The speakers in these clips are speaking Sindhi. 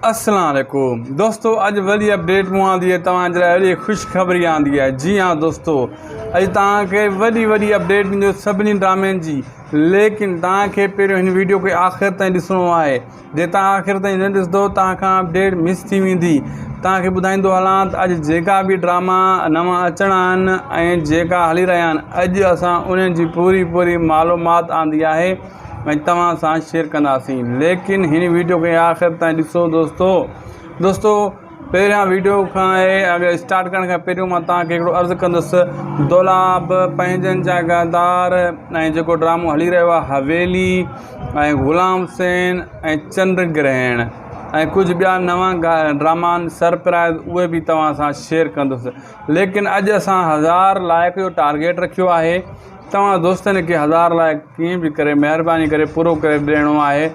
السلام عليڪم دوستو اڄ وڏي اپڊيٽ مون آندي آهي توهان جي لاء وڏي خوشخبري آندي آهي جي ها دوستو اڄ توهان کي وڏي وڏي اپڊيٽ ڏيندو سڀني ڊرامن جي ليڪن توهان کي پهريون هن ويڊيو کي آخر تائين ڏسڻو آهي جي توهان آخر تائين نه ڏسندو توهان کان اپڊيٽ مس ٿي ويندي توهان کي ٻڌائيندو هلان ته اڄ جيڪا به ڊراما نوان اچڻا آهن ۽ جيڪا هلي رهيا آهن اڄ اسان انهن جي پوري پوري معلومات آندي آهي ۽ توهان سان شيئر ڪنداسين ليڪن هن ويڊيو کي آخر تائين ڏسو دوستو دوستو پهريان ويڊيو کان اڳ اسٽارٽ ڪرڻ کان پهريون مان توهان کي هڪڙو عرض ڪندس دولاب پنهنجن جا غدار ۽ جيڪو ڊرامو هلي رهيو آهي حويلي ۽ غلام حسين ۽ چنڊ گرهڻ ۽ ڪجهه ٻيا نوان ڊراما آهن سرپرائز اهي به توهان سان شيئر ڪندس ليڪن اڄ اسان هزار لائق جو ٽارگيٽ رکيو آهي توهان دوستن کي هزار لائيڪ ڪيئن به ڪري مهرباني ڪري پورو ڪري ڏيڻو آهي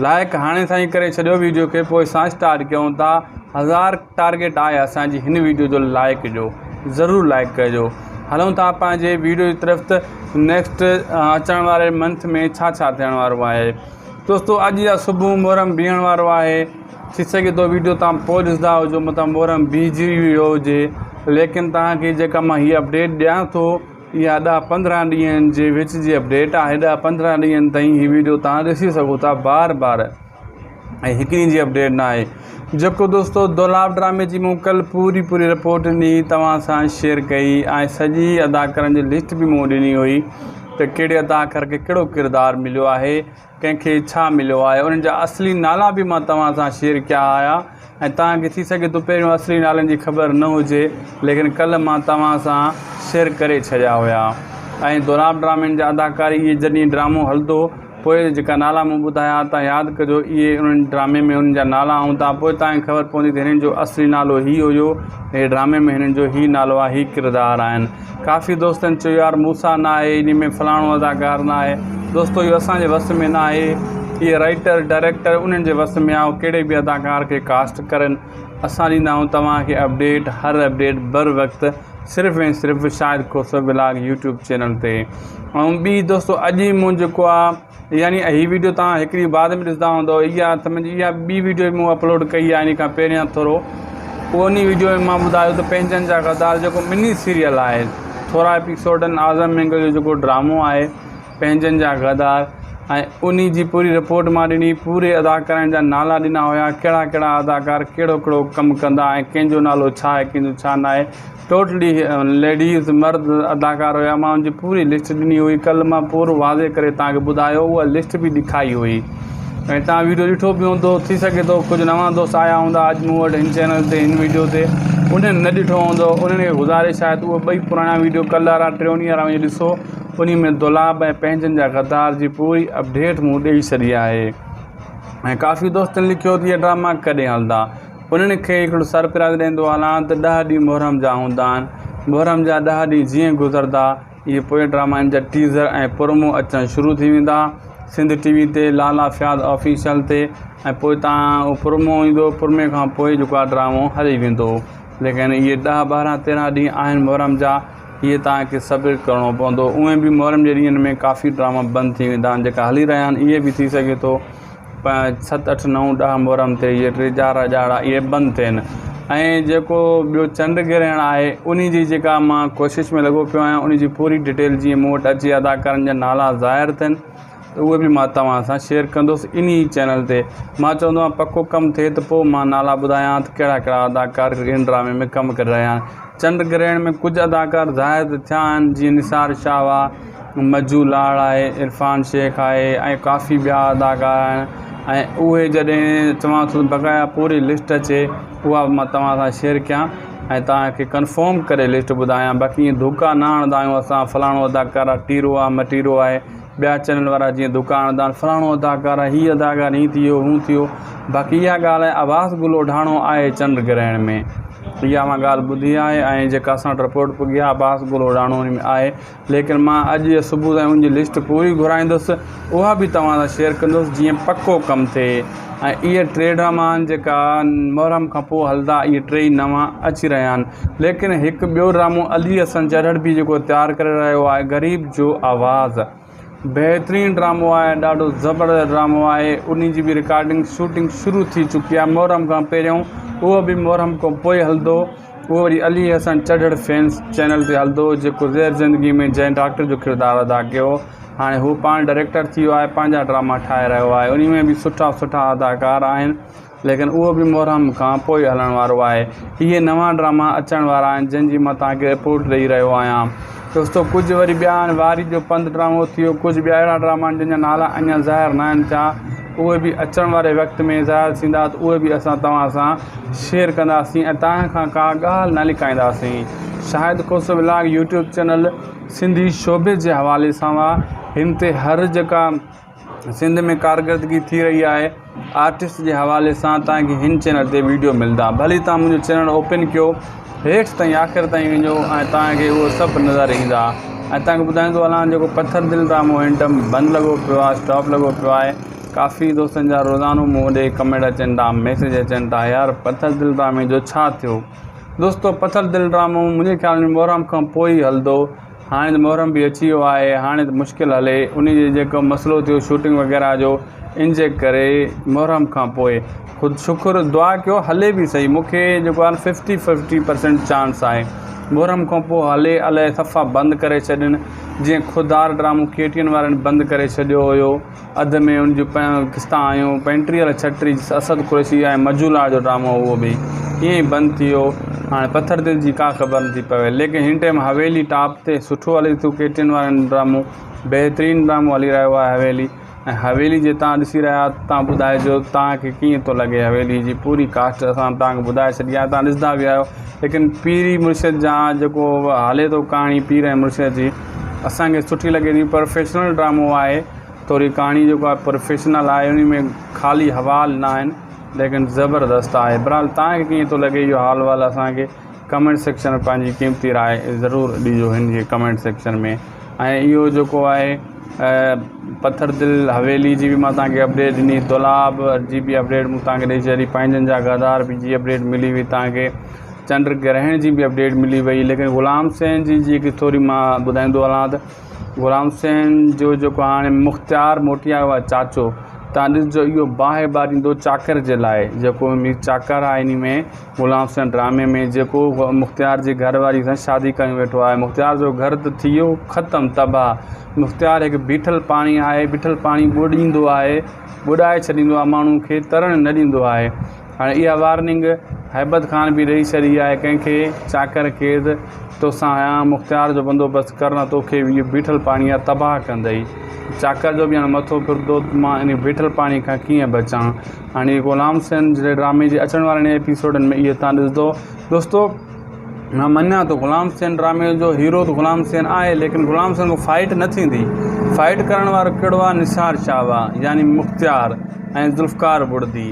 لائيڪ هاڻي سان ئي ڪري ڇڏيو ويڊيو کي پوء اسان اسٽارٽ ڪيون ٿا هزار ٽارگيٽ آهي اسان جي هن ويڊيو جو لائيڪ جو ضرور لائيڪ ڪجو هلون ٿا پنهنجي ويڊيو جي طرف ته نيڪسٽ اچڻ واري منٿ ۾ ڇا ڇا ٿيڻ وارو آهي دوستو اڄ يا صبح محرم بيهڻ وارو آهي ٿي سگهي ٿو ويڊيو تان پوء ڏسندا هجو متان محرم بيهجي ويو هجي ليڪن توهان کي جيڪا مان هي اپڊيٽ ڏيان ٿو اها ڏهه پندرهن ڏينهن جي وچ جي اپڊيٽ آهي ڏهه پندرهن ڏينهن تائين هي ويڊيو توهان ڏسي سگهو ٿا بار بار ۽ هڪ ڏينهن جي اپڊيٽ نه آهي جيڪو دوستو دولاب ڊرامي جي مون ڪل پوري پوري رپورٽ ڏني توهان سان شيئر ڪئي ۽ سڄي اداڪارن جي لسٽ به مون ڏني هئي ته ڪهڙي اداڪار کي ڪهڙو ڪردار مليو آهي ڪنهن کي ڇا مليو آهي انهن جا اصلي نالا به مان توهان سان شيئر ڪيا هيا ۽ توهان کي ٿي سگهي ٿو پهريون اصلي نالن جي خبر نه هجي ليڪن ڪلهه مان توهان سان شيئر ڪري ڇڏيا هيا ۽ دولاب ڊرامن جا اداڪار اهي جڏهن ڊرامو هلندو پوء جيڪا نالا مون ٻڌايا تان ياد ڪجو اهي انهن ڊرامي ۾ انهن جا نالا هوندا پوء توهان کي خبر پوندي ته هنن جو اصلي نالو هي هيو هي ڊرامي ۾ هنن جو هي نالو آهي هي ڪردار آهن ڪافي دوستن چيو يار موسيٰ نه آهي انهي ۾ فلاڻو اداڪار نه آهي دوستو اهو اسان جي وس ۾ نه آهي اهي رائيٽر ڊائريڪٽر انهن جي وس ۾ آهي ڪهڙي به اداڪار کي ڪاسٽ ڪرن اسان ڏيندا آهيون توهان کي اپڊيٽ هر اپڊيٽ بر وقت صرف ۽ صرف Shahid Khoso vlog YouTube channel تي ۽ ٻي دوستو اڄ ئي مون جيڪو آهي يعني هي ويڊيو توهان هڪ ڏينهن بعد ۾ ڏسندا هوندو اها ته منهنجي اها ٻي ويڊيو مون اپلوڊ ڪئي آهي ان کان پهريان ٿورو انهي ويڊيو ۾ مان ٻڌايو ته پنهنجن جا غدار جيڪو مني سيريل آهي ٿورا ايپيسوڊن اعظم مينگل جو جيڪو ڊرامو آهي پنهنجن جا غدار ۽ انهي جي پوري رپورٽ مان ڏني پوري اداڪارن جا نالا ڏنا هيا ڪهڙا ڪهڙا اداڪار ڪهڙو ڪهڙو ڪم ڪندا ۽ ڪنهن جو نالو ڇا آهي ڪنهن جو ڇا ناهي ٽوٽلي ليڊيز مرد اداڪار هيا مان ان جي پوري لسٽ ڏني هئي ڪل مان پورو واضح ڪري توهان کي ٻڌايو اها لسٽ به ڏکائي هئي ۽ توهان ويڊيو ڏٺو به هوندو ٿي سگهي ٿو ڪجهه نوان دوست آيا هوندا اڄ مون وٽ هن چينل تي هن ويڊيو تي انهن نه ڏٺو هوندو انهن کي گذارش آهي ته اهي ٻئي پراڻا ويڊيو ڪل وارا ٽيون ڏينهن وارا وڃي ڏسو انهي ۾ دولاب ۽ پنهنجن جا غدار جي پوري اپڊيٽ مون ڏئي ڇڏي آهي ۽ ڪافي دوستن لکيو ته اهي ڊراما ڪڏهن هلندا انهن کي هڪڙو سرپرائز ڏيندو هلان ته ڏهه ڏينهن محرم جا هوندا آهن. محرم جا ڏهه ڏينهن جيئن گذردا اهي پوئين ڊرامن جا ٽيزر ۽ پرومو اچڻ شروع ٿي ويندا سنڌ ٽي وي تي لالا فياض آفيشل تي ۽ پوء تان اهو پرومو ايندو پرومي کان پوء جيڪو آهي ڊرامو هلي ويندو ليڪن اهي ڏهه ٻارهن تيرهن ڏينهن آهن محرم جا اهي توهان کي صبر ڪرڻو پوندو اونئن به محرم جي ڏينهن ۾ ڪافي ڊراما بند ٿي ويندا آهن جيڪا هلي رهيا آهن اهي به ٿي سگهي ٿو ست اٺ نو ڏهه محرم تي اهي ٽي چار ڏهاڙا اهي بند ٿين ۽ جيڪو ٻيو چنڊ گرهڻ آهي انهي جي جيڪا مان ڪوشش ۾ لڳو پيو آهيان انهي جي پوري ڊيٽيل جيئن مون وٽ اچي اداڪارن جا نالا ظاهر ٿين ته اهي به مان توهان سان شيئر ڪندس انهي چينل تي مان چوندو آهيان پڪو ڪم ٿئي ته پوء مان نالا ٻڌايان ته ڪهڙا ڪهڙا اداڪار ان ڊرامي ۾ ڪم ڪري رهيا آهن چنڊ گرهڻ ۾ ڪجهه اداڪار ظاهر ته ٿيا آهن جيئن نثار شاهه آهي، مجو لاڙ آهي، عرفان شيخ آهي ۽ ڪافي ٻيا اداڪار آهن ۽ اهي جڏهن چوان ٿو ته بقايا پوري لسٽ اچي اها به مان توهان سان شيئر ڪيان ۽ توهان کي ڪنفرم ڪري لسٽ ٻڌايان باقي ائين ڌوڪا نه هڻندا آهيون اسان فلاڻو اداڪار آهي ٽيرو آهي مٽيرو آهي ٻيا چينل وارا جيئن ڌوڪا هڻندا آهن فلاڻو اداڪار آهي هي اداڪار هي ٿي ويو هون ٿي ويو باقي اها ڳالهه آهي عباس گل اوڍاڻو آهي چنڊ گرهڻ ۾ اها مان ڳالهه ٻڌي آهي ۽ جيڪا اسان وٽ رپورٽ پڳي آهي عباس گل اوڍاڻو ان ۾ آهي ليڪن مان اڄ يا صبح تائين ان جي لسٽ پوري گهرائيندس اها به توهان سان شيئر ڪندس جيئن پڪو ڪم ٿئي ۽ اهي ٽي ڊراما آهن جيڪا محرم کان پوء هلندا اهي ٽيئي نوان اچي رهيا آهن ليڪن هڪ ٻيو ڊرامو علي حسن چرڙ به جيڪو تيار ڪري رهيو آهي غريب جو آواز. بهترين ڊرامو آهي ڏاڍو زبردست ڊرامو آهي انهي جي به رڪارڊنگ شوٽنگ شروع ٿي چڪي آهي محرم کان پهريون اهو به محرم کان پوء هلندو اهو وري علي حسن چڍڙ فينس چينل تي هلندو جيڪو زهر زندگي ۾ جنهن ڊاڪٽر جو ڪردار ادا ڪيو هاڻي هو پاڻ ڊائريڪٽر ٿي ويو آهي پنهنجا ڊراما ٺاهي رهيو آهي انهي ۾ به سٺا سٺا اداڪار آهن ليڪن اهو به محرم کان پوء هلڻ وارو آهي. اهي نوان ڊراما اچڻ وارا آهن جن جي مان توهان کي رپورٽ ڏئي رهيو آهيان. دوستو ڪجهه وري ٻيا آهن واري جو پنڌ ڊرامو ٿي ويو ڪجهه ٻيا اهڙا ڊراما آهن جن جا نالا اڃا ظاهر ناهن ٿيا اهي به اچڻ واري وقت ۾ ظاهر ٿيندا ته اهي به اسان توهان سان شيئر ڪنداسين ۽ توهان کان ڪا ڳالهه نه لڪائينداسين. Shahid Khoso vlog YouTube channel Sindhi شعبي جي حوالي سان هن تي هر جيڪا سنڌ ۾ ڪارڪردگي ٿي رهي آهي آرٽسٽ جي حوالي سان تان کي هن چينل تي ويڊيو ملدا ڀلي تان منهنجو چينل اوپن ڪيو هيٺ تائين آخر تائين وڃو ۽ تان کي اهو سڀ نظر ايندا ۽ تان کي ٻڌائيندو هلان جيڪو پٿر دل ڊرامو هن ٽم بند لڳو پيو آهي اسٽاپ لڳو پيو آهي ڪافي دوستن جا روزانو مون ڏي ڪمينٽ اچن ٿا ميسج اچن ٿا يار پٿر دل ڊرامي جو ڇا ٿيو دوستو پٿر دل ڊرامو منهنجي خيال ۾ محرم کان پوء ئي هلندو هاڻي ته محرم به اچي ويو آهي هاڻي ته مشڪل هلي انهي جي جيڪو مسئلو ٿيو شوٽنگ وغيره جو ان جي ڪري محرم کان پوء خود شڪر دعا ڪيو هلي به سهي مونکي جيڪو آهي ففٽي ففٽي پرسنٽ چانس آهي محرم کان پوء هلي الائي صفا بند ڪري ڇڏين جيئن خوددار ڊرامو ڪي ٽي اين وارن بند ڪري ڇڏيو هيو اڌ ۾ ان جون قسطان آيون پنٽيهه الائي ڇٽيهه اسد قريشي ۽ مجولا جو ڊرامو اهو به ائين ئي بند ٿي ويو هاڻي پٿر دل جي ڪا خبر نٿي پوي ليڪن هن ٽائيم حويلي ٽاپ تي سٺو هلي ٿو ڪي ٽي اين وارن ڊرامو بهترين ڊرامو هلي رهيو آهي حويلي ۽ حويلي جي تان ڏسي رهيا آهيو تان ٻڌائجو تان کي ڪيئن ٿو لڳي حويلي جي پوري ڪاسٽ اسان تان کي ٻڌائي ڇڏي آهي تان ڏسندا به آهيو ليڪن پيري مرشد جا جيڪو هلي ٿو ڪهاڻي پير ۽ مرشد جي اسان کي سٺي لڳي ٿي پروفيشنل ڊرامو آهي ٿوري ڪهاڻي جيڪو آهي پروفيشنل آهي انهي ۾ خالي حوال نه آهن ليڪن زبردست آهي بهرحال توهان کي ڪيئن ٿو لڳي اهو حال وال اسان کي ڪمينٽ سيڪشن ۾ پنهنجي قيمتي راء ضرور ڏجو هن جي ڪمينٽ سيڪشن ۾ ۽ اهو جيڪو آهي پٿر دل حويلي جي به مان توهان کي اپڊيٽ ڏني دولاب جي به اپڊيٽ مون توهان کي ڏئي ڇڏي پنهنجن جا غدار به جي اپڊيٽ ملي هئي توهان کي چنڊ گرهڻ جي به اپڊيٽ ملي وئي ليڪن غلام حسين جي جيڪي ٿوري مان ٻڌائيندو هلان ته غلام حسين جو جيڪو هاڻي مختيار موٽي آيو آهي چاچو تان ڏسجو اهو باهه ٻاريندو چاڪر جي لاء جيڪو مير چاڪر آهي انهي ۾ غلام حسين ڊرامي ۾ جيڪو مختيار جي گهر واري سان شادي ڪيون ويٺو آهي مختيار جو گهر ته ٿي ويو ختم تباهه مختيار هڪ بيٺل پاڻي آهي بيٺل پاڻي ٻوڏيندو آهي ٻڏائي ڇڏيندو آهي ماڻهو کي ترڻ نه ڏيندو آهي هاڻي اها وارننگ هيبت خان به ڏئي ڇڏي آهي ڪنهن کي چاڪر کي ته توسان آهيان مختيار جو بندوبست ڪر نه توکي به اهو بيٺل پاڻي آهي تباهه ڪندئي چاڪر جو به هاڻي مٿو ڦرندو ته مان ان بيٺل پاڻي کان ڪيئن بچان هاڻي غلام حسين جي ڊرامي جي اچڻ وارن ايپيسوڊن ۾ اهو تان ڏسندو دوستو مان مڃان ٿو غلام حسين ڊرامي جو هيرو ته غلام حسين آهي ليڪن غلام حسين کان فائٽ نه ٿيندي فائٽ ڪرڻ وارو ڪهڙو آهي نثار شاهه آهي يعني مختيار ۽ ذوالفقار بڙدي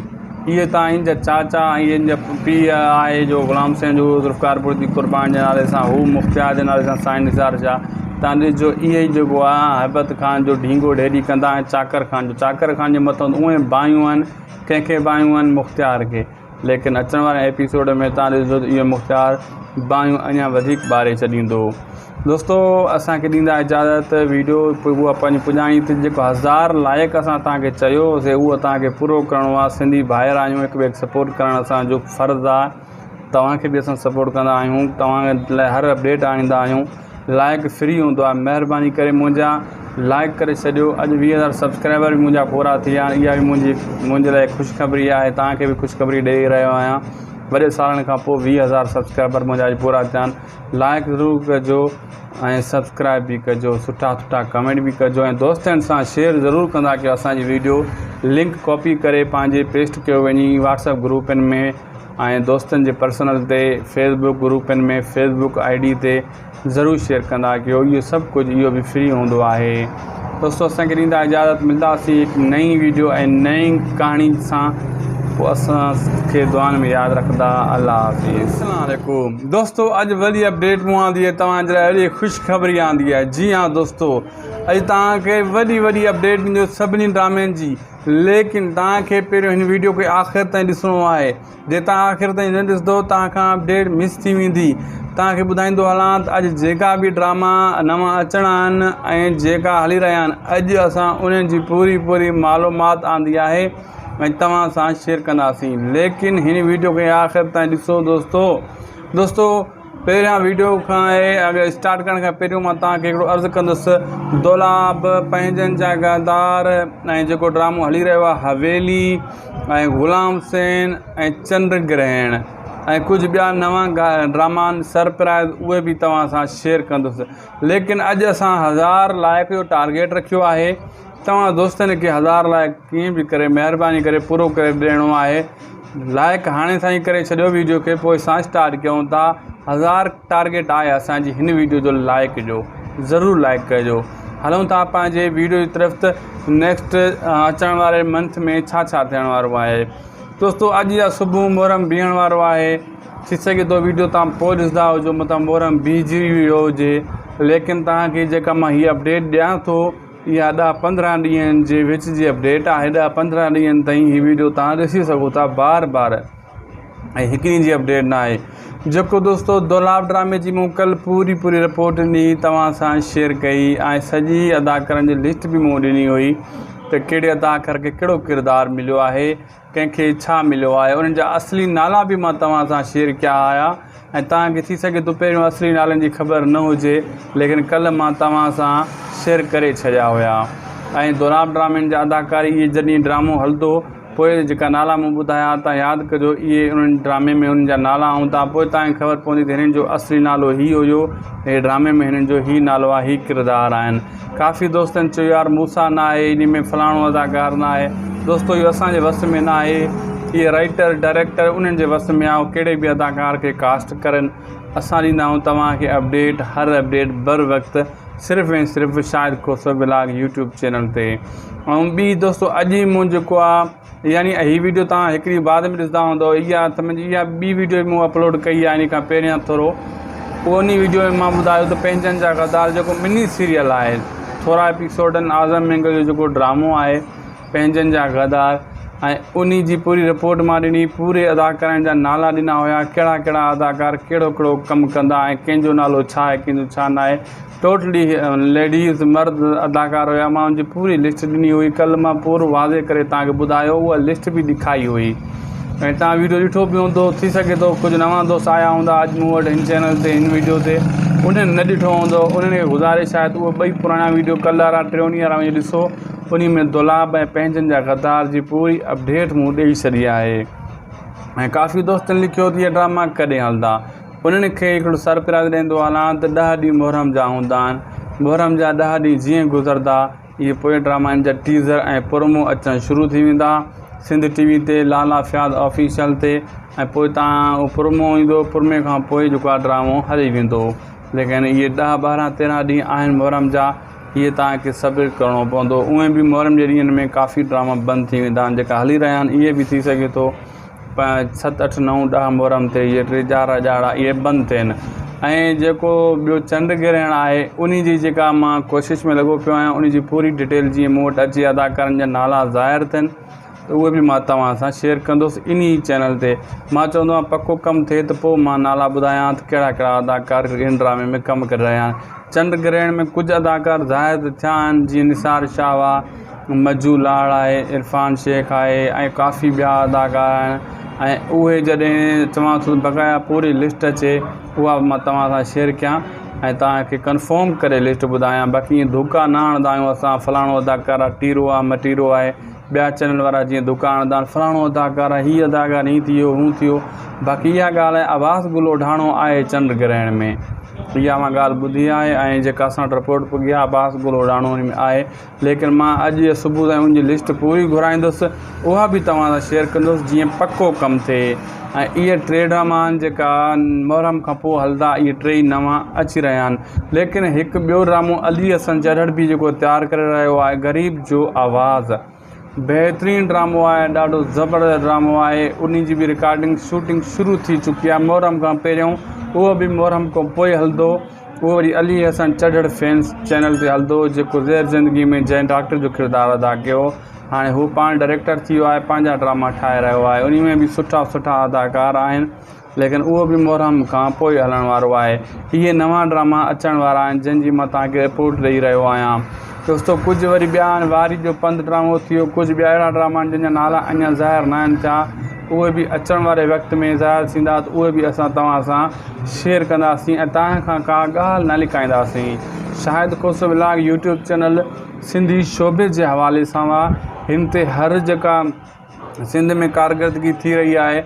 اهي تان هن جا چاچا ۽ هن جا پيء آهي جو غلام حسين جو ذوالفقار بڙدي قربان جي نالي سان هو مختيار جي نالي سان سائين نثار شاهه تان ڏسجو اهي ئي جيڪو آهي هيبت خان جو ڍينگو ڍيري ڪندا ۽ چاڪر خان جو چاڪر خان جي مٿان اونئي باهيون آهن ڪنهن کي باهيون آهن مختيار کي ليڪن اچڻ واري ايپيسوڊ ۾ تان ڏسندو ته اهو مختيار باهيون اڃا وڌيڪ ٻاري ڇڏيندو دوستو اسان کي ڏيندا اجازت ويڊيو اها پنهنجي پڄاڻي تي جيڪو هزار لائق اسان تان کي چيو سي اهو تان کي پورو ڪرڻو آهي سنڌي ڀائر آهيون هڪ ٻئي کي سپورٽ ڪرڻ اسان جو فرض آهي توهان کي به اسان سپورٽ ڪندا آهيون توهان لاء هر اپڊيٽ آڻيندا آهيون لائق فري هوندو آهي مهرباني ڪري منهنجا لائق ڪري ڇڏيو اڄ 20 هزار سبسڪرائبر به منهنجا پورا ٿي ويا آهن اها به منهنجي منهنجي لاء خوشخبري آهي توهان کي به خوشخبري ڏئي رهيو آهيان وڏي سالن کان پوء 20 هزار سبسڪرائبر منهنجا اڄ پورا ٿيا آهن لائق ضرور ڪجو ۽ سبسڪرائب به ڪجو سٺا سٺا ڪمينٽ به ڪجو ۽ دوستن سان شيئر ضرور ڪندا ڪيو اسان جي ويڊيو لنڪ ڪاپي ڪري پنهنجي پيسٽ ڪيو وڃي واٽس اپ گروپن ۾ ۽ دوستن جي پرسنل تي فيس بڪ گروپن ۾ فيس بڪ I D تي ضرور شيئر ڪندا ڪيو اهو سڀ ڪجهه اهو به فري هوندو آهي دوستو اسان کي ڏيندا اجازت ملداسين هڪ نئين ويڊيو ۽ نئين ڪهاڻي سان پوء اسان کي دعائن ۾ ياد رکندا الله حافظ. السلام عليڪم دوستو اڄ وڏي اپڊيٽ مون آندي آهي توهان جي لاء وڏي خوشخبري آندي آهي جي ها دوستو اڄ توهان کي وڏي وڏي اپڊيٽ ڏيندس سڀني ڊرامن جي ليڪن توهان کي پهريون هن ويڊيو کي آخر تائين ڏسڻو آهي جي توهان آخر تائين نه ڏسندو توهان کان اپڊيٽ مس ٿي ويندي. توهان کي ٻڌائيندو هلان ته اڄ جيڪا به ڊراما نوان اچڻا آهن ۽ جيڪا هلي رهيا آهن اڄ اسان انهن جي پوري پوري معلومات آندي آهي ۽ توهان سان شيئر ڪنداسين ليڪن هن ويڊيو کي آخر تائين ڏسو دوستو دوستو پهريان ويڊيو کان اڳ اسٽارٽ ڪرڻ کان پهريون مان توهان کي هڪڙو عرض ڪندس دولاب پنهنجن جا غدار ۽ جيڪو ڊرامو هلي رهيو آهي حويلي ۽ غلام حسين ۽ چنڊ گرهڻ ۽ ڪجهه ٻيا نوان ڊراما آهن سرپرائز اهي به توهان سان شيئر ڪندس ليڪن اڄ اسان هزار لائڪ جو ٽارگيٽ رکيو آهي توهان دوستن کي هزار لائڪ ڪيئن به ڪري مهرباني ڪري پورو ڪري ڏيڻو آهي لائڪ هاڻي سان ئي ڪري ڇڏيو ويڊيو کي پوء اسان اسٽارٽ ڪيون ٿا هزار ٽارگيٽ آهي اسان جي هن ويڊيو جو لائڪ جو ضرور لائڪ ڪجو هلون ٿا پنهنجي ويڊيو جي طرف ته نيڪسٽ اچڻ واري منٿ ۾ ڇا ڇا ٿيڻ وارو آهي دوستو اڄ يا صبح محرم بيهڻ وارو آهي ٿي سگهي ٿو ويڊيو تان پوء ڏسندا هجو متان محرم بيهجي ويو هجي ليڪن توهان کي جيڪا مان هي اپڊيٽ ڏيان ٿو اها ڏهه پندرهن ڏينهن جي وچ جي اپڊيٽ آهي ڏهه پندرهن ڏينهن تائين هي ويڊيو توهان ڏسي سگهو ٿا بار بار ۽ هڪ ڏينهن جي اپڊيٽ نه آهي جيڪو دوستو دولاب ڊرامي جي مون ڪل پوري پوري رپورٽ ڏني توهان سان شيئر ڪئي ۽ سڄي اداڪارن جي لسٽ به مون ڏني هئي ته ڪهڙي اداڪار کي ڪهڙو ڪردار مليو آهي، ڪنهن کي ڇا مليو آهي، انهن جا اصلي نالا به مان توهان سان شيئر ڪيا هيا ۽ توهان کي ٿي سگهي ٿو پهريون اصلي نالن جي خبر نه هجي ليڪن ڪلهه مان توهان سان شيئر ڪري ڇڏيا هيا ۽ دولاب ڊرامن جا اداڪار اهي جڏهن ڊرامو هلندو پوء جيڪا نالا مون ٻڌايا تان ياد ڪجو اهي انهن ڊرامي ۾ انهن جا نالا هوندا پوء توهان کي خبر پوندي ته هنن جو اصلي نالو هي هيو هي ڊرامي ۾ هنن جو هي نالو آهي هي ڪردار آهن ڪافي دوستن چيو يار موسيٰ نه آهي انهي ۾ فلاڻو اداڪار نه آهي دوستو اهو اسان جي وس ۾ نه آهي اهي رائيٽر ڊائريڪٽر انهن جي وس ۾ آهي اهي ڪهڙي به اداڪار کي ڪاسٽ ڪرن اسان ڏيندا آهيون توهان کي اپڊيٽ هر اپڊيٽ بر وقت صرف ۽ صرف Shahid Khoso vlog YouTube channel تي ۽ ٻي دوستو اڄ ئي مون جيڪو آ يعني هي ويڊيو تان هڪڙي بعد ۾ ڏسندا هوندو اها سمجھ اها ٻي ويڊيو مون اپلوڊ ڪئي آ ان کان پهريان ٿورو ان ويڊيو ۾ مان ٻڌايو ته پنهنجن جا غدار جيڪو مني سيريل آهي ٿورا ايپيسوڊن اعظم مينگل جو جيڪو ڊرامو آهي پنهنجن جا غدار ۽ انهي جي پوري رپورٽ مان ڏني پوري اداڪارن جا نالا ڏنا هيا ڪهڙا ڪهڙا اداڪار ڪهڙو ڪهڙو ڪم ڪندا ۽ ڪنهن جو نالو ڇا آهي ڪنهن جو ڇا ناهي ٽوٽلي ليڊيز مرد اداڪار هيا مان ان جي پوري لسٽ ڏني هئي ڪلهه مان پورو واضح ڪري توهان کي ٻڌايو اها لسٽ به ڏکائي هئي ۽ توهان ويڊيو ڏٺو به هوندو ٿي سگهي ٿو ڪجهه نوان دوست آيا هوندا اڄ مون وٽ هن چينل تي هن ويڊيو تي انهن نه ڏٺو هوندو انهن کي گذارش آهي ته اهي ٻئي پراڻا ويڊيو ڪلهه وارا ٽيون ڏينهن وارا وڃي ڏسو انهي ۾ دولاب ۽ پنهنجن جا غدار جي پوري اپڊيٽ مون ڏئي ڇڏي آهي ۽ ڪافي دوستن لکيو ته اهي ڊراما ڪڏهن هلندا انهن کي هڪڙو سرپرائز ڏيندو هلان ته ڏهه ڏينهن محرم جا هوندا آهن محرم جا ڏهه ڏينهن جيئن گذرندا اهي پوئين ڊرامائن جا ٽيزر ۽ پرومو اچڻ شروع ٿي ويندا سنڌ ٽي وي تي لالا فياض آفيشل تي ۽ پوء تان اهو پرومو ايندو پرومي کان پوء جيڪو آهي ڊرامو هلي ويندو ليڪن اهي ڏهه ٻارهن تيرهن ڏينهن آهن محرم جا اهي توهان کي صبر ڪرڻو پوندو اونئن به محرم جي ڏينهن ۾ ڪافي ڊراما بند ٿي ويندا آهن جيڪا هلي رهيا آهن اهي به ٿي سگهي ٿو ست اٺ نو ڏهه محرم تي اهي ٽي چار ڏهاڙا اهي بند ٿين ۽ جيڪو ٻيو چنڊ گرهڻ آهي انهي جي جيڪا مان ڪوشش ۾ لڳو پيو آهيان انهي جي پوري ڊيٽيل جيئن مون وٽ اچي اداڪارن جا نالا ظاهر ٿين ته اهي به مان توهان سان شيئر ڪندس انهي چينل تي مان چوندو آهيان پڪو ڪم ٿئي ته پوء مان نالا ٻڌايان ته ڪهڙا ڪهڙا اداڪار ان ڊرامي ۾ ڪم ڪري رهيا آهن چنڊ گرهڻ ۾ ڪجهه اداڪار ظاهر ته ٿيا آهن جيئن نثار شاهه آهي مجو لاڙ آهي، عرفان شيخ آهي ۽ ڪافي ٻيا اداڪار آهن ۽ اهي جڏهن چوان ٿو ته بقايا پوري لسٽ اچي اها به مان توهان سان شيئر ڪيان ۽ توهان کي ڪنفرم ڪري لسٽ ٻڌايان باقي ائين ڌوڪا نه هڻندا آهيون اسان فلاڻو اداڪار آهي ٽيرو آهي مٽيرو آهي ٻيا چينل وارا جيئن ڌوڪا هڻندا آهن فلاڻو اداڪار آهي هي اداڪار هي ٿي ويو هو ٿي ويو باقي اها ڳالهه آهي عباس گل اوڍاڻو آهي چنڊ گرهڻ ۾ اها مان ڳالهه ٻڌي آهي ۽ جيڪا اسان وٽ رپورٽ پڳي آهي عباس گل اوڍاڻو ان ۾ آهي ليڪن مان اڄ يا صبح تائين ان جي لسٽ پوري گهرائيندس اها به توهان سان شيئر ڪندس جيئن پڪو ڪم ٿئي ۽ اهي ٽي ڊراما آهن جيڪا محرم کان پوء هلندا اهي ٽيئي نوان اچي رهيا آهن ليڪن هڪ ٻيو ڊرامو علي حسن چرهڙ به جيڪو تيار ڪري رهيو آهي غريب جو آواز بهترين ڊرامو آهي ڏاڍو زبردست ڊرامو آهي انهي جي به رڪارڊنگ شوٽنگ شروع ٿي چڪي آهي محرم کان پهريون اهو به محرم کان پوء هلندو اهو وري علي حسن چڍڙ فينس چينل تي هلندو هو جيڪو زهر زندگي ۾ جنهن ڊاڪٽر جو ڪردار ادا ڪيو هو هاڻي هو پاڻ ڊائريڪٽر ٿي ويو آهي پنهنجا ڊراما ٺاهي رهيو آهي انهي ۾ به سٺا سٺا اداڪار آهن. ليڪن اهو به محرم کان پوء هلڻ وارو آهي. اهي نوان ڊراما اچڻ وارا آهن جن جي مان توهان کي رپورٽ ڏئي رهيو آهيان. دوستو ڪجهه وري ٻيا آهن واري جو پنڌ ڊرامو ٿي ويو ڪجهه ٻيا اهڙا ڊراما آهن جن جا نالا اڃا ظاهر ناهن ٿيا اهي به اچڻ واري وقت ۾ ظاهر ٿيندا ته اهي به اسان توهان سان شيئر ڪنداسين ۽ توهان کان ڪا ڳالهه نه لڪائينداسين. Shahid Khoso vlog YouTube channel Sindhi شعبي جي حوالي سان هن تي هر جيڪا سنڌ ۾ ڪارڪردگي ٿي رهي آهي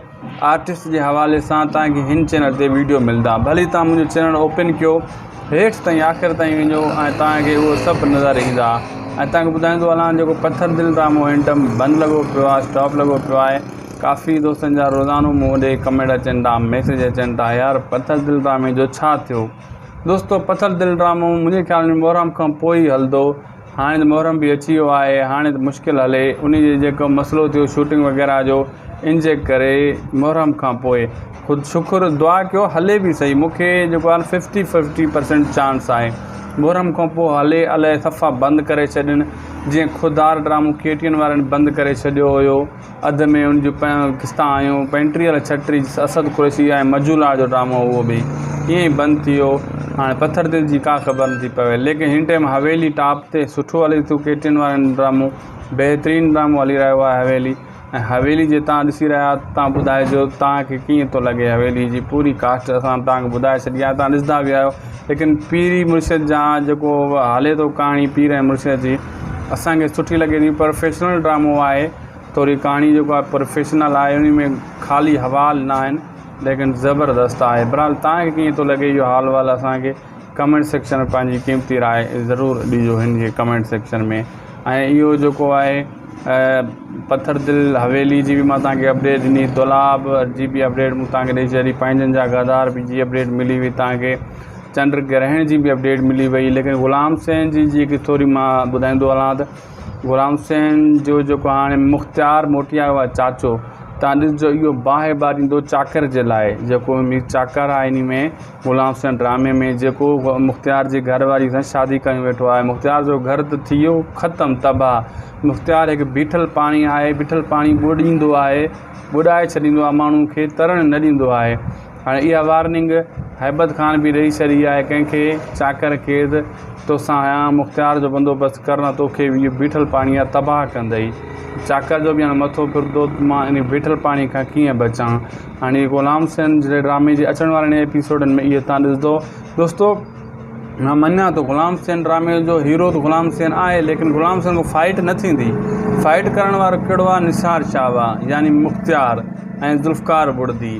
آرٽسٽ جي حوالي سان توهان کي هن چينل تي ويڊيو ملندا ڀلي توهان منهنجو چينل اوپن ڪيو هيٺ تائين آخر تائين وڃو ۽ توهان کي اهو سڀ نظر ايندا ۽ توهان کي ٻڌائيندو هلان جيڪو پٿر دل ڊرامو هن ٽائيم بند لڳو پيو آهي اسٽاپ لڳو پيو آهي ڪافي دوستن جا روزانو مون ڏي ڪمينٽ اچن ٿا ميسيج اچن ٿا يار پٿر دل ڊرامي جو ڇا ٿيو دوستو پٿر دل ڊرامو منهنجي خيال ۾ محرم کان پوء ئي هلندو هاڻي ته محرم به اچي ويو آهي هاڻي ته مشڪل هلي انهي جي جيڪو مسئلو ٿيو شوٽنگ وغيره جو ان جي ڪري محرم کان پوء خود شڪر دعا ڪيو هلي به سهي مونکي جيڪو آهي ففٽي ففٽي پرسنٽ چانس آهي محرم کان پوء هلي الائي صفا بند ڪري ڇڏين جيئن خوددار ڊرامو ڪي ٽي اين وارن بند ڪري ڇڏيو هيو اڌ ۾ ان جون قسطان آيون، پنٽيهه الائي ڇٽيهه اسد قريشي ۽ مجولا جو ڊرامو اهو به ائين ئي بند ٿي ويو. هاڻي پٿر دل جي ڪا خبر نٿي پوي. ليڪن هن ٽائيم حويلي ٽاپ تي سٺو هلي ٿو ڪي ٽي اين وارن جو ڊرامو بهترين ڊرامو هلي رهيو آهي حويلي ۽ حويلي جي تان ڏسي رهيا آهيو تان ٻڌائجو تان کي ڪيئن ٿو لڳي حويلي جي پوري ڪاسٽ اسان تان کي ٻڌائي ڇڏي آهي تان ڏسندا به آهيو ليڪن پيري مرشد جا جيڪو هلي ٿو ڪهاڻي پير ۽ مرشد جي اسان کي سٺي لڳي ٿي پروفيشنل ڊرامو آهي ٿوري ڪهاڻي جيڪو آهي پروفيشنل آهي انهي ۾ خالي حوال نه آهن ليڪن زبردست آهي بهرحال توهان کي ڪيئن ٿو لڳي اهو حال وال اسان کي ڪمينٽ سيڪشن ۾ پنهنجي قيمتي راء ضرور ڏجو هن جي ڪمينٽ سيڪشن ۾ ۽ اهو جيڪو آهي پٿر دل حويلي جي به مان توهان کي اپڊيٽ ڏني دولاب جي به اپڊيٽ مون توهان کي ڏئي ڇڏي پنهنجن جا غدار به جي اپڊيٽ ملي وئي توهان کي چنڊ گرهڻ جي به اپڊيٽ ملي وئي ليڪن غلام حسين جي جيڪي ٿوري مان ٻڌائيندو هلان ته غلام حسين جو جيڪو هاڻي مختيار موٽي آيو آهي چاچو تان ڏسجو اهو باهه ٻاريندو چاڪر جي لاء جيڪو مير چاڪر آهي انهي ۾ غلام حسين ڊرامي ۾ جيڪو مختيار جي گهر واري سان شادي ڪيون ويٺو آهي مختيار جو گهر ته ٿي ويو ختم تباهه مختيار هڪ بيٺل پاڻي آهي بيٺل پاڻي ٻوڏيندو آهي ٻڏائي ڇڏيندو آهي ماڻهو کي ترڻ نه ڏيندو آهي هاڻي اها وارننگ هيبت خان به ڏئي ڇڏي آهي ڪنهن کي چاڪر کي ته توسان آهيان مختيار جو بندوبست ڪر نه توکي به اهو بيٺل پاڻي آ تباهه ڪندئي چاڪر جو به هاڻي مٿو ڦرندو ته مان ان بيٺل پاڻي کان ڪيئن بچان هاڻي غلام حسين جي ڊرامي جي اچڻ وارن ايپيسوڊن ۾ اهو تان ڏسندو دوستو مان مڃان ٿو غلام حسين ڊرامي جو هيرو ته غلام حسين آهي ليڪن غلام حسين کان فائٽ نه ٿيندي فائٽ ڪرڻ وارو ڪهڙو آهي نثار شاهه آهي يعني مختيار ۽ ذوالفقار بڙدي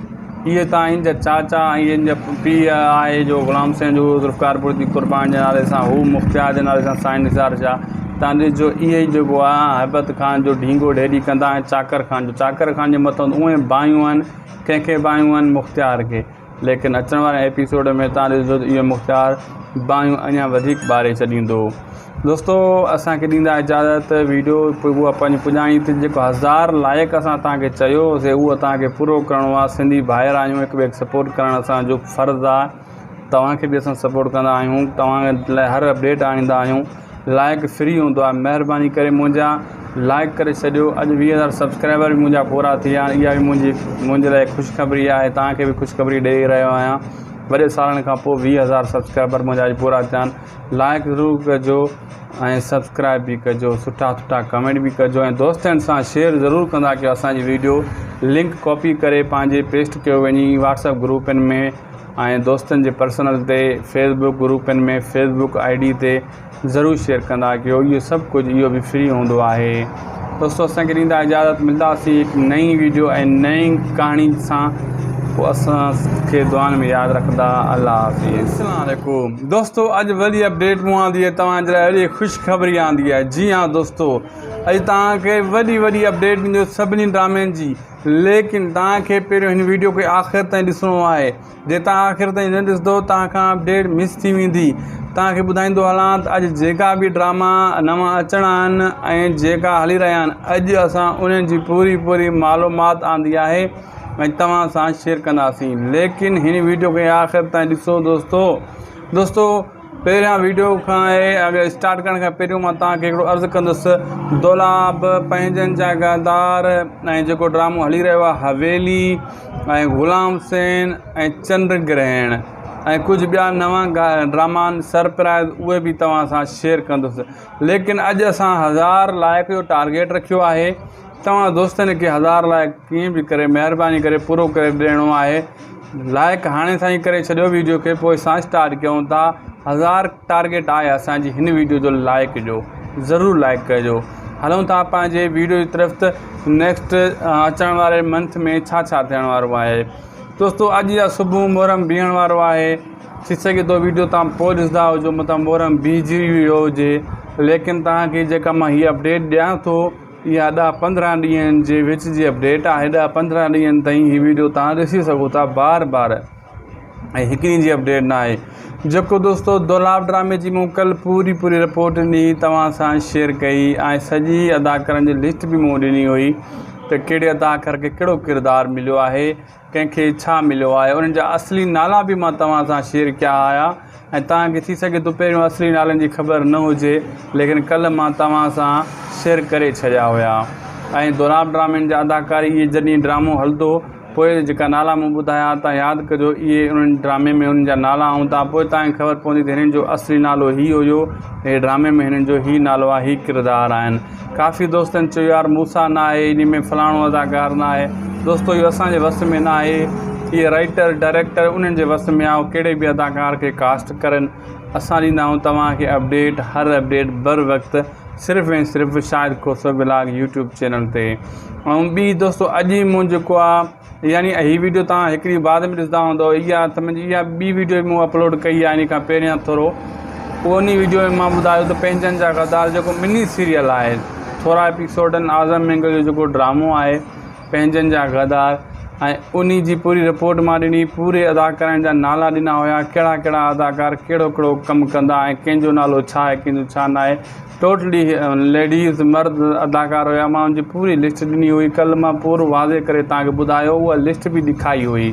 اهي تان هن جا چاچا ۽ هن جا پيء آهي جو غلام حسين جو ذوالفقار بڙدي قربان جي نالي سان هو مختيار جي نالي سان سائين نثار شاهه تان ڏسجو اهي ئي جيڪو آهي هيبت خان جو ڍينگو ڍيري ڪندا ۽ چاڪر خان جو چاڪر خان جي مٿان اونئي باهيون آهن ڪنهن کي باهيون آهن مختيار کي ليڪن اچڻ وارن ايپيسوڊ ۾ تان ڏسجو ته اهو مختيار باهيون اڃا وڌيڪ ٻاري ڇڏيندو. دوستو اسان کي ڏيندا اجازت ويڊيو اها پنهنجي پڄاڻي تي جيڪو هزار لائق اسان توهان کي چيو سي اهو توهان کي پورو ڪرڻو آهي سنڌي ڀائر آهيون هڪ ٻئي کي سپورٽ ڪرڻ اسان جو فرض آهي توهان کي به اسان سپورٽ ڪندا آهيون توهان لاء هر اپڊيٽ آڻيندا آهيون لائق فري هوندو آهي مهرباني ڪري منهنجا لائق ڪري ڇڏيو اڄ 20 هزار سبسڪرائبر به منهنجا پورا ٿي ويا آهن اها به منهنجي منهنجي لاء خوشخبري آهي توهان کي به خوشخبري ڏئي رهيو آهيان وڏي سالن کان پوء 20 هزار سبسڪرائبر منهنجا اڄ پورا ٿيا آهن لائق ضرور ڪجو ۽ سبسڪرائب به ڪجو سٺا سٺا ڪمينٽ به ڪجو ۽ دوستن سان شيئر ضرور ڪندا ڪيو اسان جي ويڊيو لنڪ ڪاپي ڪري پنهنجي پيسٽ ڪيو وڃي واٽسپ گروپن ۾ ۽ دوستن جي پرسنل تي فيس بڪ گروپن ۾ فيس بڪ I D تي ضرور شيئر ڪندا ڪيو اهو سڀ ڪجهه اهو به فري هوندو آهي دوستو اسان کي ڏيندا اجازت ملداسين هڪ نئين ويڊيو ۽ نئين ڪهاڻي سان پوء اسان کي دعائن ۾ ياد رکندا الله حافظ. السلام عليڪم دوستو اڄ وڏي اپڊيٽ مون آندي آهي توهان جي لاء وڏي خوشخبري آندي آهي جي ها دوستو اڄ توهان کي وڏي وڏي اپڊيٽ ڏيندو سڀني ڊرامن جي ليڪن توهان کي پهريون هن ويڊيو کي آخر تائين ڏسڻو آهي جي توهان آخر تائين نه ڏسندو توهان کان اپڊيٽ مس ٿي ويندي توهان کي ٻڌائيندو هلان ته اڄ جيڪا به ڊراما نوان اچڻا آهن ۽ جيڪا هلي رهيا آهن اڄ اسان انهن جي پوري پوري معلومات آندي آهي ۽ توهان سان شيئر ڪنداسين ليڪن هن ويڊيو کي آخر تائين ڏسو دوستو دوستو پهريان ويڊيو کان اڳ اسٽارٽ ڪرڻ کان پهريون مان توهان کي هڪڙو عرض ڪندس دولاب پنهنجن جا غدار ۽ جيڪو ڊرامو هلي رهيو آهي حويلي ۽ غلام حسين ۽ چنڊ گرهڻ ۽ ڪجهه ٻيا نوان ڊراما آهن سرپرائز اهي به توهان سان شيئر ڪندس ليڪن اڄ اسان هزار لائق جو ٽارگيٽ رکيو آهي توهان دوستن کي هزار لائق ڪيئن به ڪري مهرباني ڪري پورو ڪري ڏيڻو آهي لائق هاڻي سان ئي ڪري ڇڏيو ويڊيو کي پوء اسان اسٽارٽ ڪيون ٿا هزار ٽارگيٽ آهي اسان جي هن ويڊيو جو لائق جو ضرور لائق ڪجو هلون ٿا پنهنجي ويڊيو جي طرف ته نيڪسٽ اچڻ واري منٿ ۾ ڇا ڇا ٿيڻ وارو آهي دوستو اڄ يا صبح محرم بيهڻ وارو آهي ٿي سگهي ٿو ويڊيو تان پوء ڏسندا هجو متان محرم بيهجي ويو هجي ليڪن توهان کي جيڪا مان هي اپڊيٽ ڏيان ٿو اها ڏهه پندرهن ڏينهن جي وچ جي اپڊيٽ آهي ڏهه پندرهن ڏينهن تائين هي ويڊيو توهان ڏسي سگهو ٿا بار بار ۽ هڪ ڏينهن جي اپڊيٽ نه آهي جيڪو دوستو دولاب ڊرامي جي مون ڪل پوري پوري رپورٽ ڏني توهان سان شيئر ڪئي ۽ سڄي اداڪارن جي لسٽ به مون ڏني هئي ته ڪهڙي اداڪار کي ڪهڙو ڪردار مليو آهي ڪنهن کي ڇا مليو آهي انهن جا اصلي نالا به مان توهان سان شيئر ڪيا هيا ۽ توهان کي ٿي سگهي ٿو پهريون اصلي نالن جي خبر نه هجي ليڪن ڪلهه مان توهان سان شيئر ڪري ڇڏيا هيا ۽ دولاب ڊرامن جا اداڪار اهي جڏهن ڊرامو هلندو پوء جيڪا نالا مون ٻڌايا تان ياد ڪجو اهي انهن ڊرامي ۾ انهن جا نالا هوندا پوء توهان کي خبر پوندي ته هنن جو اصلي نالو هي هيو هي ڊرامي ۾ هنن جو هي نالو آهي هي ڪردار آهن ڪافي دوستن چيو يار موسيٰ نه آهي انهي ۾ فلاڻو اداڪار نه آهي دوستو اهو اسان جي وس ۾ نه آهي اهي رائيٽر ڊائريڪٽر انهن جي وس ۾ آهي ڪهڙي به اداڪار کي ڪاسٽ ڪرن اسان ڏيندا آهيون توهان کي اپڊيٽ هر اپڊيٽ بر وقت صرف ۽ صرف Shahid Khoso vlog YouTube channel تي ۽ ٻي دوستو اڄ ئي مون جيڪو آهي يعني هي ويڊيو توهان هڪ ڏينهن بعد ۾ ڏسندا هوندو اها ته منهنجي اها ٻي ويڊيو مون اپلوڊ ڪئي آهي ان کان پهريان ٿورو انهي ويڊيو ۾ مان ٻڌايو ته پنهنجن جا غدار جيڪو مني سيريل آهي ٿورا ايپيسوڊن اعظم مينگل جو جيڪو ڊرامو آهي پنهنجن جا غدار ۽ انهي جي پوري رپورٽ مان ڏني پوري اداڪارن جا نالا ڏنا هيا ڪهڙا ڪهڙا اداڪار ڪهڙو ڪهڙو ڪم ڪندا ۽ ڪنهن جو نالو ڇا آهي ڪنهن جو ڇا ناهي ٽوٽلي ليڊيز مرد اداڪار هيا مان ان جي پوري لسٽ ڏني هئي ڪل مان پورو واضح ڪري توهان کي ٻڌايو اها لسٽ به ڏکائي هئي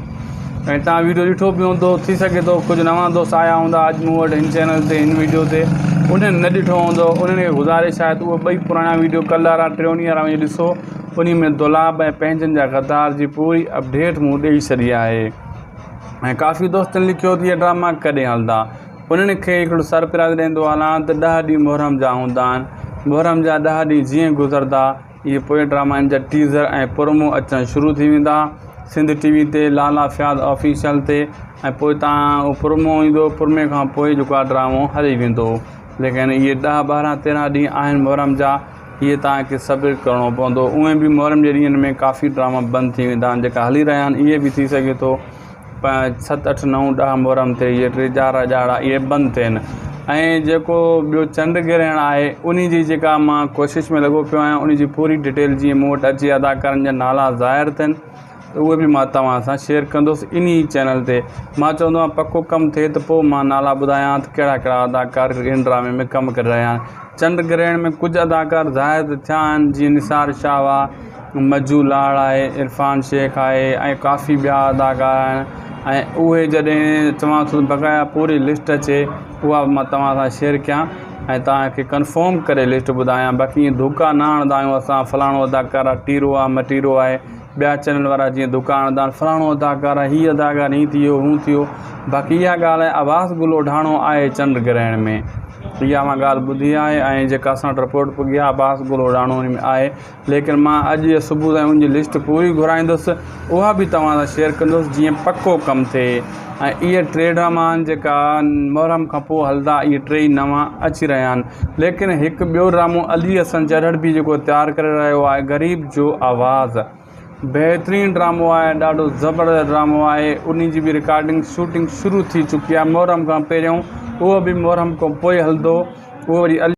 ۽ توهان ويڊيو ڏٺو به هوندو ٿي سگهي ٿو ڪجهه نوان دوست آيا هوندا اڄ مون وٽ هن چينل تي هن ويڊيو تي انهن نه ڏٺو هوندو انهن کي گذارش آهي ته اهي ٻئي پراڻا ويڊيو ڪل وارا ٽيون ڏينهن وارا وڃي ڏسو انهي ۾ دولاب ۽ پنهنجن جا غدار جي پوري اپڊيٽ مون ڏئي ڇڏي آهي ۽ ڪافي دوستن لکيو ته اهي ڊراما ڪڏهن هلندا انهن کي هڪڙو سرپرائز ڏيندو هلان ته ڏهه ڏينهن محرم جا هوندا آهن. محرم جا ڏهه ڏينهن جيئن گذردا اهي پوئين ڊرامن جا ٽيزر ۽ پرومو اچڻ شروع ٿي ويندا سنڌ ٽي وي تي لالا فياض آفيشل تي ۽ پوء تان اهو پرومو ايندو پرومي کان پوء جيڪو آهي ڊرامو هلي ويندو ليڪن اهي ڏهه ٻارهن تيرهن ڏينهن آهن محرم جا اهي توهان کي صبر ڪرڻو پوندو اونئن به محرم جي ڏينهن ۾ ڪافي ڊراما بند ٿي ويندا آهن جيڪا هلي رهيا آهن اهي به ٿي سگهي ٿو ست اٺ نو ڏهه محرم تي اهي ٽي چار ڏهاڙا اهي بند ٿين ۽ جيڪو ٻيو چنڊ گرهڻ آهي انهي جي جيڪا مان ڪوشش ۾ لڳو پيو آهيان انهي جي پوري ڊيٽيل جيئن مون وٽ اچي اداڪارن جا نالا ظاهر ٿين ته اهي به مان توهان سان شيئر ڪندس انهي چينل تي مان چوندو آهيان پڪو ڪم ٿئي ته پوء مان نالا ٻڌايان ته ڪهڙا ڪهڙا اداڪار ان ڊرامي ۾ ڪم ڪري رهيا آهن چنڊ گرهڻ ۾ ڪجهه اداڪار ظاهر ته ٿيا آهن جيئن نثار شاهه آهي مجو لاڙ آهي، عرفان شيخ آهي ۽ ڪافي ٻيا اداڪار آهن ۽ اهي جڏهن چوان ٿو ته بقايا پوري لسٽ اچي اها به مان توهان سان شيئر ڪيان ۽ توهان کي ڪنفرم ڪري لسٽ ٻڌايان باقي ائين ڌوڪا نه هڻندا آهيون اسان فلاڻو اداڪار آهي ٽيرو آهي مٽيرو آهي ٻيا چينل وارا جيئن ڌوڪا هڻندا آهن فلاڻو اداڪار آهي هي اداڪار هي ٿي ويو هو ٿي ويو باقي اها ڳالهه آهي عباس گل اوڍاڻو آهي چنڊ گرهڻ ۾ اها مان ڳالهه ٻڌي آهي ۽ جيڪا اسان وٽ رپورٽ پڳي آهي عباس گل اوڍاڻو ان ۾ آهي ليڪن مان اڄ يا صبح تائين ان جي لسٽ پوري گهرائيندس اها به توهان سان شيئر ڪندس جيئن پڪو ڪم ٿئي ۽ اهي ٽي ڊراما آهن جيڪا محرم کان پوء هلندا اهي ٽيئي نوان اچي رهيا آهن ليڪن هڪ ٻيو ڊرامو علي حسن چرڙ به جيڪو تيار ڪري رهيو آهي غريب جو آواز بهترين ڊرامو آهي ڏاڍو زبردست ڊرامو آهي ان جي به رڪارڊنگ شوٽنگ شروع ٿي چڪي آهي محرم کان پهريون اهو به محرم کان پوء هلندو اهو وري.